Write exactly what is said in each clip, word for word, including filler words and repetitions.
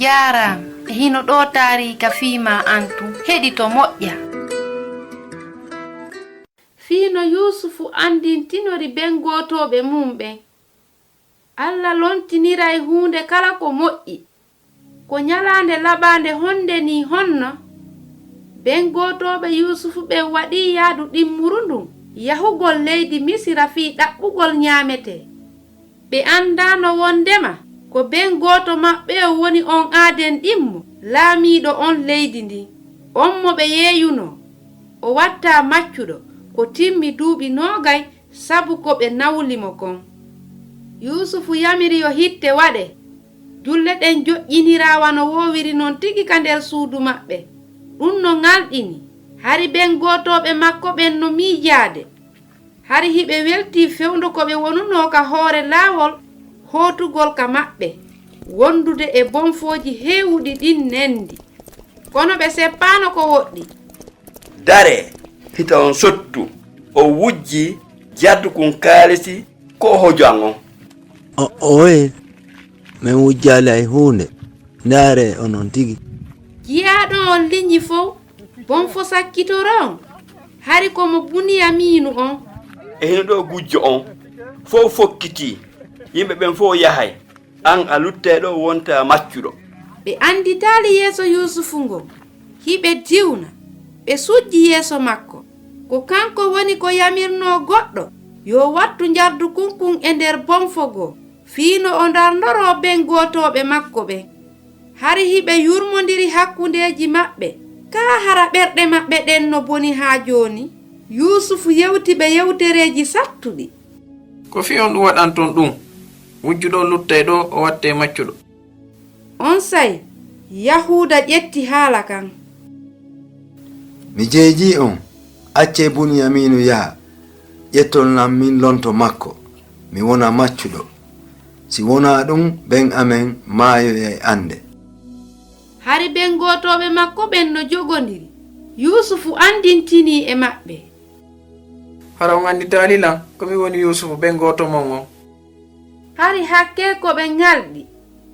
Jaaraama. E hino ɗoo taariika fii maa an tun. Heɗito moƴƴa. Fii no Yuusufu anndintinori ben gootooɓe mun ɓen. Alla lontiniray huunde kala ko moƴƴi. Ko ɲalaande laɓaande honde nii honno? Ben gootooɓe Yuusufu ɓen waɗii yaadu ɗimmuru ndun, yahugol leydi Misira fii ɗaɓɓugol ɲaametee. Ɓe anndaano wondema ko ben gooto maɓɓe on woni on aaden ɗimmo, laamiiɗo on leydi ndin. On mo ɓe yeeyunoo, o wattaa maccuɗo, ko timmi duuɓi noogay sabu ko ɓe nawli mo kon. Yuusufu yamiri yo hitte waɗe. Julle ɗen joƴƴiniraa wano woowiri non tigi ka nder suudu maɓɓe. Ɗun no ŋalɗini. Hari ben gootooɓe makko ɓen no miijaade. Hari hiɓe weltii fewndo ko ɓe wonunoo ka hoore laawol hootugol ka maɓɓe, wondude e bonfooji heewuɗi ɗin nendi. Kono ɓe seppaano ko woɗɗi. Daree, hita on sottu. O wujji jardukun kaalisi ko o hojo an on. O, oye, men wujjaali hay huunde. Ndaaree onon tigi. Jiyaaɗo on liɲi fow, bonfo sakkitoro on. Hari ko mo Buniyamiinu on. E hino ɗoo gujjo on. Fow fokkitii. Yimɓe ɓen fow yahay. An a luttay ɗoo wontaa maccuɗo. Ɓe annditaali yeeso Yuusufu ngon. Hiɓe diwna. Ɓe sujji yeeso makko. Ko kanko woni ko yamirnoo goɗɗo yo wattu njardukun kun e nder bonfo goo, fii no o ndarndoroo ben gootooɓe makko ɓen. Hari hiɓe yurmondiri hakkundeeji maɓɓe, kaa hara ɓerɗe maɓɓe ɗen no boni haa jooni? Yuusufu yewti ɓe yewtereeji sattuɗi. Ko fii on ɗun waɗanton ɗun? Wujjuɗo on luttay ɗoo, o wattee maccuɗo. Onsay Yahuuda ƴetti haala kan. Mi jeejii on, accee Buniyamiinu yaha, ƴetton lan min lonto makko, mi wona maccuɗo. Si wonaa ɗun, ben amen maayoyay annde. Hari ben gootooɓe makko ɓen no jogondiri. Yuusufu anndintinii e maɓɓe. Hara on annditaali lan ko mi woni Yuusufu ben gooto mon on? Hari hakkee ko ɓe ŋalɗi,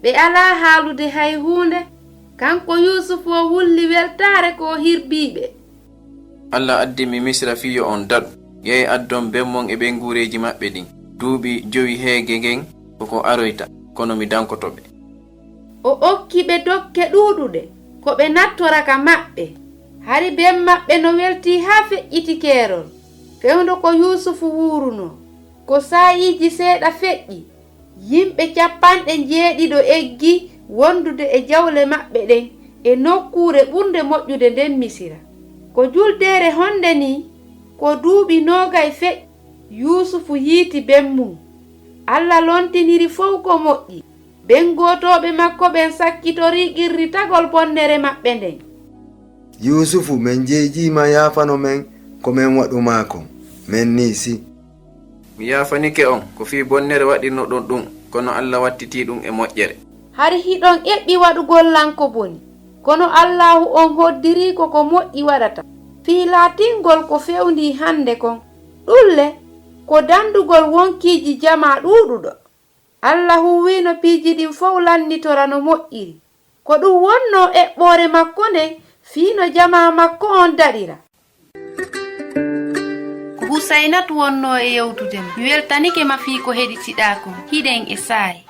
ɓe alaa haalude hay huunde. Kanko Yuusufu o wulli weltaare ko o hirbii ɓe. Alla addi mi Misira fii yo on daɗu. Yahe addon ben mon e ɓeynguureeji maɓɓe ɗin. Duuɓi jowi heege ngen ko ko aroyta, kono mi dankoto ɓe. O okki ɓe dokke ɗuuɗuɗe, ko ɓe nattora ka maɓɓe. Hari ben maɓɓe no weltii haa feƴƴiti keerol, fewndo ko Yuusufu wuurunoo. Ko saa'iiji seeɗa feƴƴi, yimɓe cappanɗe njeeɗiɗo eggi wondude e jawle maɓɓe ɗen e nokkuure ɓurnde moƴƴude nden Misira. Ko juldeere honde nii, ko duuɓi noogay feƴƴi, Yuusufu yiiti ben mun. Alla lontiniri fow ko moƴƴi. Ben gootooɓe makko ɓen sakkitorii qirritagol bonnere maɓɓe nden. Yuusufu, men jeejii ma yaafano men ko men waɗu maa kon. Men nii si. Mi yaafanike on ko fii bonnere waɗirnoɗon ɗun, kono Alla wattitii ɗun e moƴƴere. Hari hiɗon eɓɓi waɗugol lan ko boni, kono Allaahu on hoddirii ko ko moƴƴi waɗata, fii laatingol ko fewndii hande kon. Ɗun le, ko dandugol wonkiiji jamaa ɗuuɗuɗo. Alla huuwiino piiji ɗin fow lannitora no moƴƴiri. Ko ɗun wonnoo eɓɓoore makko nden fii no jamaa makko on daɗira. Ko Husaynatu wonnoo e yewtude ma. Mi weltanike ma fii ko heɗitiɗaa kon. Hiɗen e saa'i.